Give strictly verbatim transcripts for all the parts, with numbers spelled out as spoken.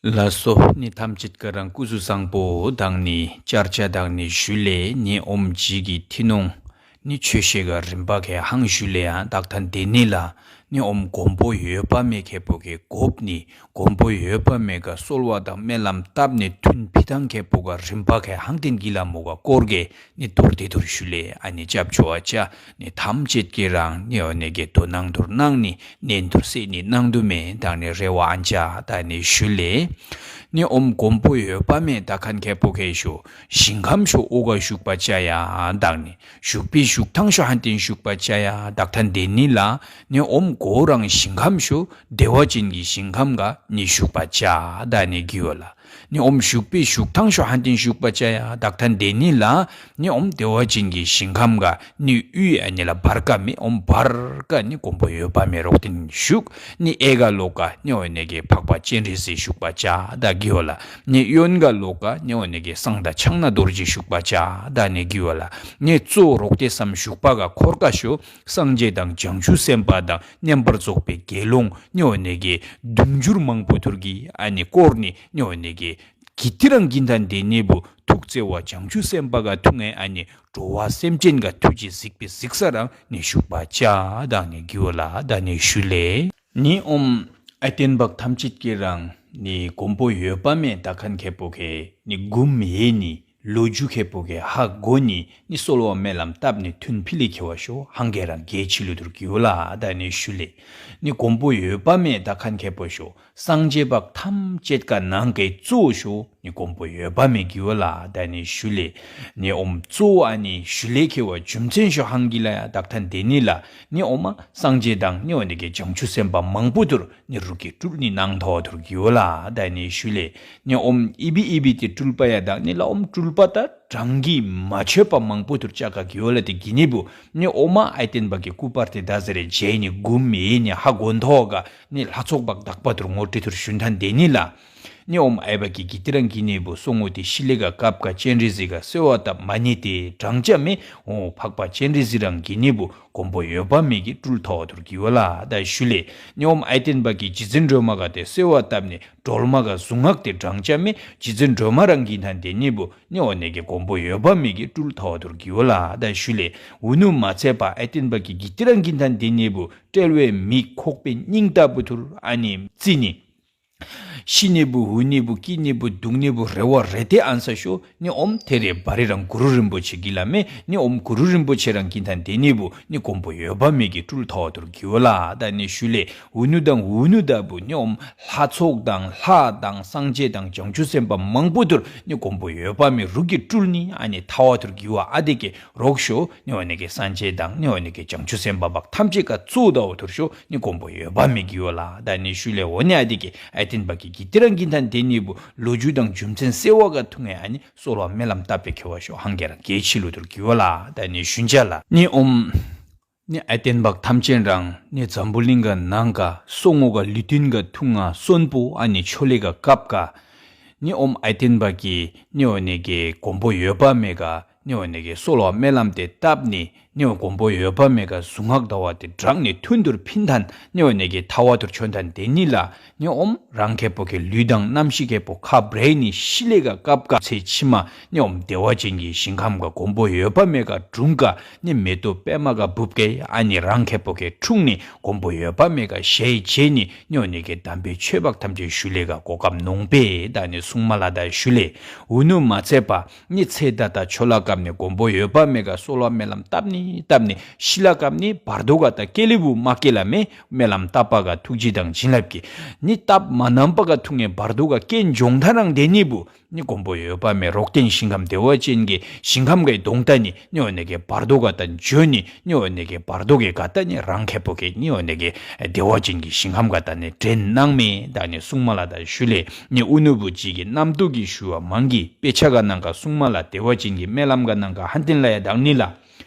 ལགས་སོ། ནི་ཐམས་ཅད་ཀ་རང་སྐུ་གཟུགས་བཟང་པོ་དང་ནི་བཅར་ཆ་དང་ནི་ཞུ་ལེ། ནི་ཨོམ་ཇི་གི་ཐི་ནོང་ནི་ཆོས་བཤད་ག་རིམ་པ་གའི་ཧང་ཞུ་ལེ་ཡང་དག་ཐན་དེ་ནི་ལ་ནི་ཨོམ་མགོན་པོ་འོད་དཔག་མེད་ཁེ་པོ་གའི་གོབ་ནི་མགོན་པོ་འོད་དཔག་མེད་ག་གསོལ་བ་དང་སྨོན་ལམ་བཏབ་ནི་ཐུན་ཕི་ཐང་ཁེ་པོ་ག་རིམ་པ་གའི་ཧང་ཏིན་གི་ལ་མོ་ག་སྐོར་གེ་ནི་དོར་དེ་དོར་ཞུ་ལེ། ཨ་ནི་ཅབ་ཆོ་བ་ཅ་ནི་ཐམས་ཅད་ཀྱི་རང་ནི་འོ་ནི་གེ་དོ་ནང་དོར་ནང་ནི་ནན་དུར་སེ་ནི་ནང་དུ་མེ་དང་ནི་རེ་བ་ཨན་ཅ་ད་ནི་ཞུ་ལེ། ནི་ཨོམ་མགོན་པོ་འོད་དཔག་མེད་ད་ཁན་ཁེ་པོ་ཁེ་ཤོ་ཞིང་ཁམས་ཤོ་ཨོ་ག་ཞུགས་པ་ཅ་ཡ་དང་ནི་ཞུགས་པའི་ཞུགས་ཐང་ཤོ་ཧན་ཏིན་ཞུགས་པ་ཅ་ཡ་དག་ཐན་དེ་ནི་ལ་ནི་ཨོམ་གོ་རང་ཞིང་ཁམས་ཤོ་བདེ་བ་ཅན་གྱི་ཞིང་ཁམས་ག་ནི་ཞུགས་པ་ཅ་ད་ནི་གི་ཡོ་ལ། ནི་ཨོམ་ཞུགས་པའི་ཞུགས་ཐང་ཤོ་ཧན་ཏིན་ཞུགས་པ་ཅ་ཡ་དག་ཐན་དེ་ནི་ལ་ནི་ཨོམ་བདེ་བ་ཅན་གྱི་ཞིང་ཁམས་ག་ནི་ཡུལ་ཨ་ནི་ལ་བར་ཀ་མི་ཨོམ་བར་ཀ་ནི་མགོན་པོ་འོད་དཔག་མེད་རོག་ཏིན་ཞུགས། ནི་ཨེ་ག་ལོ་ཀ་ནི་འོ་ནི་གེ་འཕགས་པ་སྤྱན་རས་གཟིགས་ཞུགས་པ་ཅ་ད་གི་ཡོ་ལ། ནི་གཡོན་ག་ལོ་ཀ་ནི་འོ་ནི་གེ་གསང་བདག་ཕྱག་ན་རྡོ་རྗེ་ཞུགས་པ་ཅ་ད་ནི་གི་ཡོ་ལ། ནི་གཙོ་རོག་ཏེ་སམ་ཞུགས་པ་ག་འཁོར་ཀ་ཤོ་སངས་རྒྱས་དང་བྱང་ཆུབ་སེམས་དཔའ་དང་མཉམ་པར་རྫོགས་པའི་དགེ་སློང་ནི་འོ་ནི་གེ་དུང་ཕྱུར་མང་པོ་ཐུར་གི་ཨ་ནི་སྐོར་ནི་ནི་འོ་ནི་གེ་གི་ཏི་རང་གིན་ཐན་དེ་ནི་བུ་ཐུགས་བརྩེ་བ་བྱང་ཆུབ་སེམས་དཔའ་ག་ཐུག་ངེ་ཨ་ནི་འགྲོ་བ་སེམས་ཅན་ག་ཐུགས་རྗེ་གཟིགས་པའི་གཟིགས་ས་རང་ནི་ཞུགས་པ་ཅ་དང་ནི་གི་ཡོ་ལ་ད་ནི་ཞུ་ལེ། ནི་ཨོམ་ཨ་བསྟན་པ་ཐམས་ཅད་ཀྱི་རང་ནི་མགོན་པོ་འོད་དཔག་མེད་ད་ཁན་ཁེ་པོ་ཁེ་ནི་གུམ་ཡེ་ནི་ལོ་རྒྱུས་ཁེ་པོ་གེ་ཧ་གོ་ནི་ནི་གསོལ་བ་སྨོན་ལམ་བཏབ་ནི་ཐུན་ཕི་ལི་ཁེ་བ་ཤོ་ཧང་གེ་རང་གེ་ཆི་ལུ་དུར་གི་ཡོ་ལ་ད་ནི་ཞུ་ལེ། ནི་མགོན་པོ་འོད་དཔག་མེད་ད་ཁན་ཁེ་པོ་ཤོ་སངས་རྒྱས་པ་ཐམས་ཅད་ཀ་ནང་གེ་གཙོ་ཤོ་ནི་མགོན་པོ་འོད་དཔག་མེད་གི་ཡོ་ལ་ད་ནི་ཞུ་ལེ། ནི་ཨོམ་གཙོ་ཨ་ནི་ཞུ་ལེ་ཁེ་བ་རྒྱུ་མཚན་ཤོ་ཧང་གི་ལ་ཡ་དག་ཐན་དེ་ནི་ལ་ནི་ཨོ་མ་སངས་རྒྱས་དང་ནི་འོ་ནི་གེ་བྱང་ཆུབ་སེམས་དཔའ་མང་པོ་དུར་ནི་རུ་གི་སྤྲུལ་ནི་ནང་ཐོ་དུར་གི་ཡོ་ལ་ད་ནི་ཞུ་ལེ། ནི་ཨོམ་ཨི་བི་ཨི་བི་ཏི་སྤྲུལ་པ་ཡ་དག་ནི་ལ་ཨོམ་སྤྲུལ་པ་ད་གྲངས་ཀྱིས་མ་ཆོད་པ་མང་པོ་དུར་ཅ་ག་གི་ཡོ་ལ་དེ་གི་ནི་བུ་ནི་ཨོ་མ་ཨ་བསྟན་པ་གི་སྐུ་པར་དེ་ད་ཟེ་རེ་ཇེ་ནི་གུམ་ཡེ་ནི་ཧ་གོན་ཐོ་ག་ནི་ལྷ་ཚོགས་པ་དག་པ་དུར་ངོ་ཏི་དུར་ཞུན་ཐན་དེ་ནི་ལ། ནི་ཨོམ་ཨའི་བ་གི་གི་ཏི་རང་གི་ནི་བུ་སོ་ངོ་དེ་ཤི་ལེ་ག་ཀབ་ག་སྤྱན་རས་གཟིགས་ག་གསོལ་བ་བཏབ་མ་ནི་དེ་གྲངས་ཅ་མེ་ཨོ་འཕགས་པ་སྤྱན་རས་གཟིགས་རང་གི་ནི་བུ་མགོན་པོ་འོད་དཔག་མེད་ཀྱི་སྤྲུལ་ཐོག་ཐུར་གི་ཡོ་ལ་ད་ཞུ་ལེ། ནི་ཨོམ་ཨའི་བསྟན་པ་གི་རྗེ་བཙུན་སྒྲོལ་མ་ག་དེ་གསོལ་བ་བཏབ་ནི་སྒྲོལ་མ་ག་གཟུངས་སྔགས་དེ་གྲངས་ཅ་མེ་རྗེ་བཙུན་སྒྲོལ་མ་རང་གི་ཐན་དེ་ནི་བུ་ནི་ཨོ་ནི་གེ་མགོན་པོ་འོད་དཔག་མེད་ཀྱི་སྤྲུལ་ཐོག་ཐུར་གི་ཡོ་ལ་ད་ཞུ་ལེ། འུ་ནུ་མ་ཚད་པ་ཨའི་བསྟན་པ་གི་གི་ཏི་རང་གི་ཐན་དེ་ནི་བུ་དཔྲལ་བའི་མིག་ཁོག་པའི་སྙིང་ལྟ་བུ་ཐུར་ཨ་ནི་རྩི་ནི། ཤི་ནི་བུ་འུ་ནི་བུ་ཀི་ནི་བུ་དུག་ནི་བུ་རེ་བ་རེ་ཏེ་ཨན་ས་ཤོ་ནི་ཨོམ་ཐེ་རེ་བ་རི་རང་གུ་རུ་རིན་པོ་ཆེ་གི་ལ་མེ་ནི་ཨོམ་གུ་རུ་རིན་པོ་ཆེ་རང་གི་ཐན་དེ་ནི་བུ་ནི་མགོན་པོ་འོད་དཔག་མེད་ཀྱི་སྤྲུལ་ཐོག་ཐུར་གི་ཡོ་ལ་ད་ནི་ཞུ་ལེ། འུ་ནུ་དང་འུ་ནུ་ད་བུ་ནི་ཨོམ་ལྷ་ཚོགས་དང་ལྷ་དང་སངས་རྒྱས་དང་བྱང་ཆུབ་སེམས་དཔའ་མང་པོ་ཐུར་ནི་མགོན་པོ་འོད་དཔག་མེད་རུ་གི་སྤྲུལ་ནི་ཨ་ནི་ཐ་བ་ཐུར་གི་ཡོ་ཨ་དེ་གེ་རོག་ཤོ་ནི་ཨོ་ནི་གེ་སངས་རྒྱས་དང་ནི་ཨོ་ནི་གེ་བྱང་ཆུབ་སེམས་དཔའ་བག་ཐམས་ཅད་ཀ་གཙོ་ད་བ་ཐུར་ཤོ་ནི་མགོན་པོ་འོད་དཔག་མེད་ཀྱི་ཡོ་ལ་ད་ནི་ཞུ་ལེ། འོ་ནི་ཨ་དེ་གེ་ཨའི་བསྟན་པ་གི་གི་ཏི་རང་གི་ཐན་དེ་ནི་བུ་ལོ་རྒྱུས་དང་རྒྱུ་མཚན་གསལ་བ་ག་ཐུག་ངེ་ཨ་ནི་གསོལ་བ་སྨོན་ལམ་བཏབ་པའི་ཁེ་བ་ཤོ་ཧང་གེ་རང་གེ་ཆི་ལུ་ཐུར་གི་ཡོ་ལ་ད་ནི་ཞུན་ཅ་ལ། ནི་ཨོམ་ནི་ཨའི་བསྟན་པ་ཐམས་ཅད་རང་ནི་འཛམ་བུ་གླིང་ག་ནང་ག་སོ་ངོ་ག་ལུས་རྟེན་ག་ཐུག་ང་གསོན་པོ་ཨ་ནི་ཆོ་ལེ་ག་ཀབ་ག་ནི་ཨོམ་ཨའི་བསྟན་པ་གི་ནི་ཨོ་ནི་གེ་མགོན་པོ་འོད་དཔག་མེད་ག་ནི་འོ་ནི་གེ་གསོལ་བ་སྨོན་ལམ་དེ་བཏབ་ནི་ནི་འོ་མགོན་པོ་འོད་དཔག་མེད་ག་གཟུངས་སྔགས་ཟླ་བ་དེ་བསྒྲགས་ནི་ཐུན་དུར་ཕིན་ཐན་ནི་འོ་ནི་གེ་ཐ་བ་དུར་ཆོན་ཐན་དེ་ནི་ལ་ནི་ཨོམ་རང་ཁེ་པོ་གེ་ལུས་དང་རྣམ་ཤེས་ཁེ་པོ་ཁ་བྲེ་ནི་ཤི་ལེ་ག་ཀབ་ཀ་ཚེ་ཕྱི་མ་ནི་ཨོམ་བདེ་བ་ཅན་གྱི་ཞིང་ཁམས་ག་མགོན་པོ་འོད་དཔག་མེད་ག་དྲུང་ག་ནི་མེ་ཏོག་པད་མ་ག་བུབ་ཀེ་ཨ་ནི་རང་ཁེ་པོ་གེ་འཁྲུངས་ནི་མགོན་པོ་འོད་དཔག་མེད་ག་ཞལ་མཇལ་ནི་ནི་འོ་ནི་གེ་དམ་པའི་ཆོས་བག་ཐམས་ཅད་ཞུ་ལེ་ག་གོ་སྐབས་ནོང་པེ་ད་ནི་སུང་མ་ལ་ད་ཞུ་ལེ། འུ་ནུ་མ་ཚད་པ། ནི་ཚེ་ད་ལྟ་ཆོ་ལ་ཀབ་ནི་མགོན་པོ་འོད་དཔག་མེད་ག་གསོལ་བ་སྨོན་ལམ་བཏབ་ནི་བཏབ་ནི་ཤི་ལ་ཀབ་ནི་བར་དོ་ག་ད་ཀེ་ལི་བུ་མ་ཀེ་ལ་མེ་སྨོན་ལམ་བཏབ་པ་ག་ཐུགས་རྗེ་དང་བྱིན་རླབས་ཀྱི་ནི་བཏབ་མ་ནམ་པ་ག་ཐུག་ངེ་བར་དོ་ག་ཀེ་འཇོང་ཐ་རང་དེ་ནི་བུ་ནི་མགོན་པོ་འོད་དཔག་མེད་རོག་ཏེན་ཞིང་ཁམས་བདེ་བ་ཅན་གྱི་ཞིང་ཁམས་གའི་གདོང་ད་ནི་ནི་འོ་ནི་གེ་བར་དོ་ག་ད་འཇོ་ནི་ནི་འོ་ནི་གེ་བར་དོ་གེ་ག་ད་ནི་རང་ཁེ་པོ་གེ་ནི་འོ་ནི་གེ་བདེ་བ་ཅན་གྱི་ཞིང་ཁམས་ག་ད་ནི་དྲན་གནང་མེ་ད་ནི་སུང་མ་ལ་ད་ཞུ་ལེ། ནི་ཨུ་ནུ་བུ་ཅིག་གི་རྣམ་རྟོག་གི་ཞུ་བ་མང་གི་དཔེ་ཆ་ག་ནང་ག་སུང་མ་ལ་བདེ་བ་ཅན་གྱི་སྨོན་ལམ་ག་ནང་ག་ཧན་ཏིན་ལ་ཡ་དག་ནི་ལ།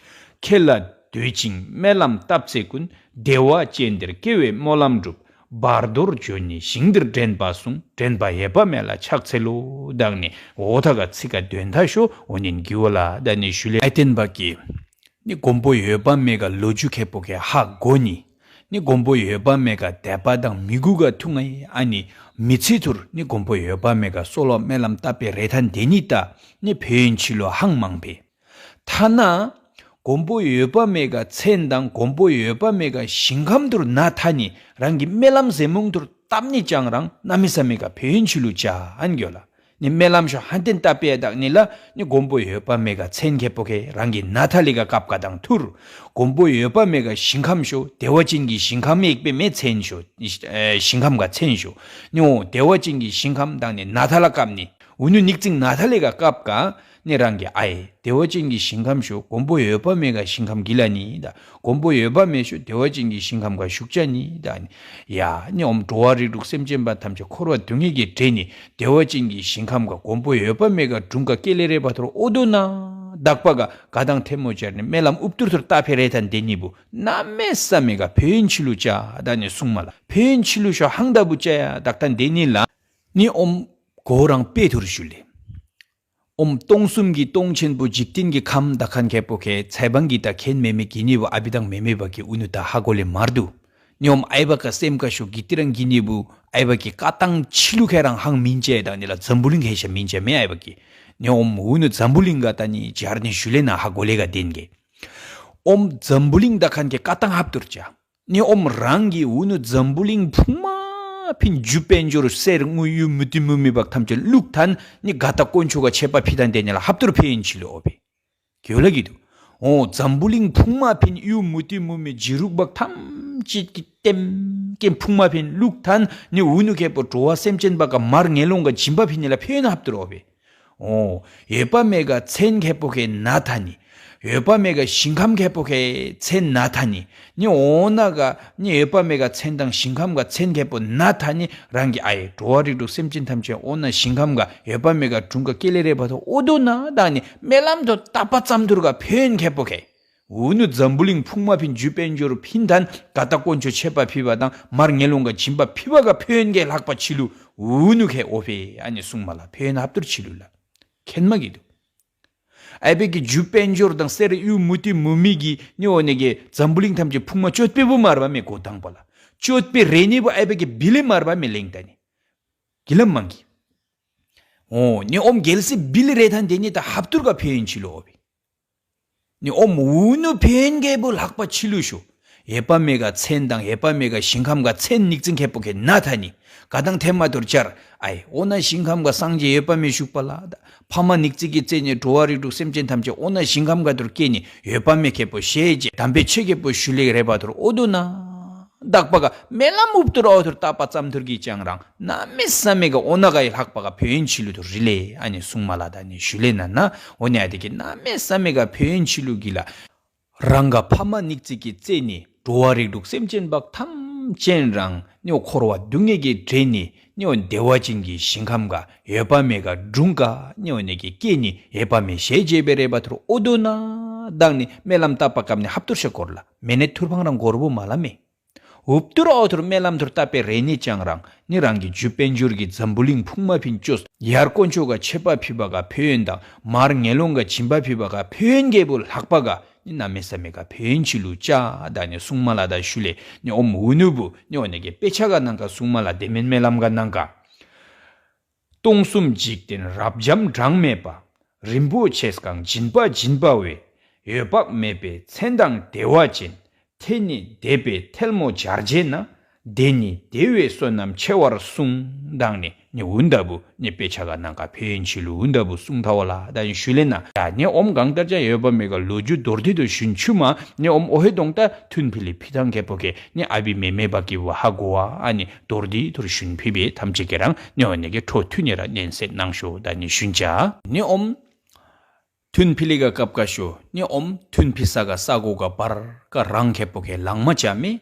ཁྱེད་ལ་འདོད་ཅིང་སྨོན་ལམ་བཏབ་ཚེ་ཀུན། བདེ་བ་ཅན་འདིར་སྐྱེ་བའི་སྨོན་ལམ་འགྲུབ། བར་དོར་འབྱོན་ནས་ཞིང་འདིར་འདྲེན་པ་གསུངས། འདྲེན་པ་ཡེ་པ་མེ་ལ་ཕྱག་འཚལ་ལོ། དག་ནི་འོ་ཐ་ག་ཚིག་ག་དོན་ཐ་ཤོ་འོ་ནིན་གི་འོ་ལ་ད་ནི་ཞུ་ལེ། ཨའི་ཏེན་པ་ཀི་ནི་མགོན་པོ་འོད་དཔག་མེད་ག་ལོ་རྒྱུས་ཁེ་པོ་ཁེ་ཧ་གོ་ནི། ནི་མགོན་པོ་འོད་དཔག་མེད་ག་དད་པ་དང་མོས་གུས་ག་ཐུག་ངེ་ཨ་ནི་མི་ཚེ་ཐུར་ནི་མགོན་པོ་འོད་དཔག་མེད་ག་གསོལ་བ་སྨོན་ལམ་བཏབ་པའི་རེ་ཐང་དེ་ནི་ད་ནི་ཕན་ཡོན་ཆི་ལུ་ཧང་མང་པས། ཐ་ན་མགོན་པོ་འོད་དཔག་མེད་ག་མཚན་དང་མགོན་པོ་འོད་དཔག་མེད་ག་ཞིང་ཁམས་ཐུར་ན་ཐ་ནི་རང་གི་སྨོན་ལམ་ཟེ་མུང་ཐུར་བཏབ་ནི་ཅང་རང་གནམ་མེད་ས་མེད་ག་ཕན་ཡོན་ཆི་ལུ་ཅ་ཨན་གྱོ་ལ། ནི་སྨོན་ལམ་ཤོ་ཧན་ཏན་བཏབ་པའི་དག་ནི་ལ་ནི་མགོན་པོ་འོད་དཔག་མེད་ག་མཚན་མཁས་པོ་ཁེ་རང་གི་ན་ཐ་ལི་ག་སྐབས་ག་དང་ཐུར། མགོན་པོ་འོད་དཔག་མེད་ག་ཞིང་ཁམས་ཤོ་བདེ་བ་ཅན་གྱི་ཞིང་ཁམས་ཡེག་པའི་མེ་མཚན་ཤོ། ཨེ་ཞིང་ཁམས་ག་མཚན་ཤོ། ནི་འོ་བདེ་བ་ཅན་གྱི་ཞིང་ཁམས་དང་ནི་ན་ཐ་ལ་སྐབས་ནི་འུ་ནུ་ནིག་ཙིང་ན་ཐ་ལི་ག་སྐབས་ག་ནི་རང་གི་ཨའི་བདེ་བ་ཅན་གྱི་ཞིང་ཁམས་ཤོ་མགོན་པོ་འོད་དཔག་མེད་ག་ཞིང་ཁམས་གི་ལ་ནི་ད། མགོན་པོ་འོད་དཔག་མེད་ཤོ་བདེ་བ་ཅན་གྱི་ཞིང་ཁམས་ག་བཞུགས་ཅ་ནི་ད་ནི། ཡ་ནི་འོམ་འགྲོ་བ་རིགས་དྲུག་སེམས་ཅན་པ་ཐམས་ཅད་འཁོར་བ་སྡུག་བསྔལ་གྱི་བྲེ་ནི་བདེ་བ་ཅན་གྱི་ཞིང་ཁམས་ག་མགོན་པོ་འོད་དཔག་མེད་ག་དྲུང་ག་ཀེ་ལེ་རེ་བ་ཐོར་ཨོ་དོ་ན་དག་པ་ག་ག་དང་ཐལ་མོ་སྦྱར་ནི་སྨོན་ལམ་ཨུབ་ཏུར་ཐོར་ལྟ་ཕེ་རེ་ཐན་དེ་ནི་བུ་གནམ་མེད་ས་མེད་ག་ཕན་ཡོན་ཆི་ལུ་ཅ་ད་ནི་གསུང་མ་ལ་ཕན་ཡོན་ཆི་ལུ་ཤོ་ཧང་ད་བུ་ཅ་ཡ་དག་ཐན་དེ་ནི་ལ་ནི་འོམ་གོ་རང་དཔེ་ཐོར་ཞུ་ལེ། ཨོམ་སྟོང་གསུམ་གྱི་སྟོང་ཆེན་པོ་འཇིག་རྟེན་གྱི་ཁམས་ད་ཁན་ཁེ་པོ་ཁེ་ཚེ་བང་གི་ད་ཁེན་མེ་མེ་གི་ནི་བུ་ཨ་བི་དང་མེ་མེ་བ་གི་ཨུ་ནུ་ད་ཧ་གོ་ལེ་མར་དུ། ནི་ཨོམ་ཨའི་བ་ཀ་སེམས་ཀ་ཤོ་གི་ཏི་རང་གི་ནི་བུ་ཨའི་བ་གི་ཀ་ཏང་ཆི་ལུ་ཁེ་རང་ཧང་མིན་ཅེ་དང་ནི་ལ་འཛམ་བུ་གླིང་ཁེ་ཤ་མིན་ཅེ་མེ་ཨའི་བ་གི། ནི་ཨོམ་ཨུ་ནུ་འཛམ་བུ་གླིང་ག་ད་ནི་སྦྱར་ནི་ཞུ་ལེ་ན་ཧ་གོ་ལེ་ག་དེན་གེ། ཨོམ་འཛམ་བུ་གླིང་ད་ཁན་ཁེ་ཀ་ཏང་ཧབ་ཏུར་ཅ། ནི་ཨོམ་རང་གི་འུ་ནུ་འཛམ་བུ་གླིང་ཕུང་མ་ཕིན་རྒྱུ་དཔལ་འབྱོར་གསེར་དངུལ་གཡུ་མུ་ཏི་མུ་མི་བག་ཐམས་ཅད་བླུག་ཐན་ནི་ག་ད་དཀོན་མཆོག་ག་ཆད་པ་ཕི་ཐན་དེ་ནི་ལ་ཧབ་ཏུར་ཕན་ཡོན་ཆི་ལུ་ཨོ་བེ། གྱོ་ལ་གི་དུ། ཨོ་འཛམ་བུ་གླིང་ཕུང་མ་ཕིན་གཡུ་མུ་ཏི་མུ་མི་ཇི་རུག་བག་ཐམས་ཅད་ཀྱི་ལྟེམ་ཀེ་ཕུང་མ་ཕིན་བླུག་ཐན་ནི་འུ་ནུ་ཁེ་པོ་འགྲོ་བ་སེམས་ཅན་བག་ག་མར་ངེ་ལོང་ག་སྦྱིན་པ་ཕིན་ནི་ལ་ཕན་ཡོན་ཧབ་ཏུར་ཨོ་བེ། ཨོ། འོད་དཔག་མེད་ག་མཚན་མཁས་པོ་ཁེ་ན་ཐ་ནི། འོད་དཔག་མེད་ག་ཞིང་ཁམས་མཁས་པོ་ཁེ་མཚན་ན་ཐ་ནི། ནི་འོ་ན་ག་ནི་འོད་དཔག་མེད་ག་མཚན་དང་ཞིང་ཁམས་ག་མཚན་མཁས་པོ་ན་ཐ་ནི་རང་གི་ཨའི་འགྲོ་བ་རིགས་དྲུག་སེམས་ཅན་ཐམས་ཅད་འོ་ན་ཞིང་ཁམས་ག་འོད་དཔག་མེད་ག་དྲུང་ག་ཀེ་ལེ་རེ་བ་ཐོ་ཨོ་དོ་ན་ད་ནི་སྨོན་ལམ་ཐོ་བཏབ་པ་ཙམ་ཐུར་ག་ཕན་ཡོན་མཁས་པོ་ཁེ། འུ་ནུ་འཛམ་བུ་གླིང་ཕུང་མ་ཕིན་རྒྱུ་དཔལ་འབྱོར་ཕིན་ཐན་ག་ད་དཀོན་མཆོག་ཆད་པ་ཕི་བ་དང་མར་ངེ་ལོང་ག་སྦྱིན་པ་ཕི་བ་ག་ཕན་ཡོན་གེ་ལྷག་པ་ཆི་ལུ་འུ་ནུ་ཁེ་ཨོ་ཕེ་ཨ་ནི་གསུང་མ་ལ་ཕན་ཡོན་ཧབ་ཏུར་ཆི་ལུ་ལ། ཁེན་མ་གི་དུ། ཨའི་བེ་གི་རྒྱུ་དཔལ་འབྱོར་དང་གསེར་གཡུ་མུ་ཏི་མུ་མི་གི་ནི་འོ་ནི་གེ་འཛམ་བུ་གླིང་ཐམས་ཅད་ཕུང་མ་ཅོད་པེ་བུ་མར་བ་མེ་གོ་དང་པ་ལ། ཅོད་པེ་རེ་ནི་བུ་ཨའི་བེ་གི་བི་ལི་མར་བ་མེ་ལེང་ད་ནི། གི་ལམ་མང་གི། ཨོ་ནི་ཨོམ་གེལ་སི་བི་ལི་རེ་ཐན་དེ་ནི་ད་ཧབ་ཏུར་ག་ཕན་ཡོན་ཆི་ལུ་ཨོ་བེ། ནི་ཨོ་མུ་ནུ་ཕན་རྒྱལ་པོ་ལྷག་པ་ཆི་ལུ་ཤོ། འོད་དཔག་མེད་ག་མཚན་དང་འོད་དཔག་མེད་ག་ཞིང་ཁམས་ག་མཚན་ནིག་ཙིང་མཁས་པོ་ཁེ་ན་ཐ་ནི། ག་དང་ཐེ་མ་དོར་ཅར། ཨའི་འོ་ན་ཞིང་ཁམས་ག་སངས་རྒྱས་འོད་དཔག་མེད་བཞུགས་པ་ལ་ད། ཕ་མ་ནིག་ཙིང་གི་རྩེ་ནི་འགྲོ་བ་རིགས་དྲུག་སེམས་ཅན་ཐམས་ཅད་འོ་ན་ཞིང་ཁམས་ག་དོར་སྐྱེ་ནི་འོད་དཔག་མེད་མཁས་པོ་ཞེས་བཅས་དམ་པའི་ཆོས་མཁས་པོ་ཞུ་ལེ་རེ་བ་དོར་ཨོ་དོ་ན། དག་པ་ག་སྨོན་ལམ་ཨུབ་ཏུར་ཨོ་ཐུར་བཏབ་པ་ཙམ་ཐུར་གི་ཅང་རང་གནམ་མེད་ས་མེད་ག་འོ་ན་ག་ཡི་ལྷག་པ་ག་ཕན་ཡོན་ཆི་ལུ་ཐུར་རི་ལེ་ཨ་ནི་གསུང་མ་ལ་ད་ནི་ཞུ་ལེ་ན་ན་འོ་ནི་ཨ་དེ་གི་གནམ་མེད་ས་མེད་ག་ཕན་ཡོན་ཆི་ལུ་གི་ལ། རང་ག་ཕ་མ་ནིག་ཙིང་གི་རྩེ་ནི་འགྲོ་བ་རིགས་དྲུག་སེམས་ཅན་བག་ཐམས་ཅད་རང་ནི་འོ་འཁོར་བ་སྡུག་བསྔལ་གི་བྲེ་ནི་ནི་འོ་བདེ་བ་ཅན་གི་ཞིང་ཁམས་ག་འོད་དཔག་མེད་ག་དྲུང་ག་ནི་འོ་ནི་གི་སྐྱེ་ནི་འོད་དཔག་མེད་ཞེས་བཅས་པའི་རེ་བ་ཐུར་ཨོ་དོ་ན་དག་ནི་སྨོན་ལམ་བཏབ་པ་སྐབས་ནི་ཧབ་ཏུར་ཤ་སྐོར་ལ་མེ་ནེ་ཐུར་ཕང་རང་སྐོར་བུ་མ་ལ་མེ། ཨུབ་ཏུར་ཨོ་ཐུར་སྨོན་ལམ་ཐུར་བཏབ་པའི་རེ་ནི་ཅང་རང་ནི་རང་གི་རྒྱུ་དཔལ་འབྱོར་གི་འཛམ་བུ་གླིང་ཕུང་མ་ཕིན་ཅོས་ཡར་དཀོན་མཆོག་ག་ཆད་པ་ཕི་བ་ག་ཕན་ཡོན་དང་མར་ངེ་ལོང་ག་སྦྱིན་པ་ཕི་བ་ག་ཕན་ཡོན་རྒྱལ་པོ་ལྷག་པ་ག་ནི་གནམ་མེད་ས་མེད་ག་ཕན་ཡོན་ཆི་ལུ་ཅ་ད་ནི་གསུང་མ་ལ་ད་ཞུ་ལེ་ནི་ཨོམ་འུ་ནུ་བུ་ནི་འོ་ནི་གི་དཔེ་ཆ་ག་ནང་ག་གསུང་མ་ལ་དེ་མིན་སྨོན་ལམ་ག་ནང་ག་སྟོང་གསུམ་འཇིག་རྟེན་རབ་འབྱམས་གྲངས་མེད་པ། རིན་པོ་ཆེས་གང་སྦྱིན་པ་སྦྱིན་པ་བས། འོད་དཔག་མེད་པའི་མཚན་དང་བདེ་བ་ཅན། དེ་ནི་དད་པས་ཐལ་མོ་སྦྱར་བྱས་ན། དེ་ནི་བདེ་བའི་བསོད་ནམས་ཆེ་བར་གསུངས། དང་ནི་ནི་འུན་ད་བུ་ནི་དཔེ་ཆ་ག་ནང་ག་ཕན་ཡོན་ཆི་ལུ་འུན་ད་བུ་གསུང་ཐ་བ་ལ་ད་ཡིན་ཞུ་ལེ་ན་ད་ནི་ཨོམ་གང་ལྟར་ཀྱང་འོད་དཔག་མེད་ག་ལོ་རྒྱུས་མདོར་བསྡུས་དུ་ཞུན་ཆུ་མ་ནི་ཨོམ་ཨོ་ཧེ་གདོང་ད་ཐུན་ཕི་ལི་ཕི་ཐང་མཁས་པོ་ཁེ་ནི་ཨ་བི་མེ་མེ་བ་ཀི་བ་ཧ་གོ་བ་ཨ་ནི། མདོར་བསྡུས་ཐུར་ཞུན་ཕི་བེ་ཐམས་ཅད་ཀྱི་རང་ནི་འོ་ནི་གི་འཕྲོ་མཐུད་ནི་ར་ནན་སེ་གནང་ཤོ་ད་ནི་ཞུན་ཅ། ནི་ཨོམ་ཐུན་ཕི་ལི་ག་སྐབས་ཀ་ཤོ་ནི་ཨོམ་ཐུན་ཕི་ས་ག་ས་གོ་ག་བར་ཀ་རང་མཁས་པོ་ཁེ་ལང་མ་ཅ་མེ།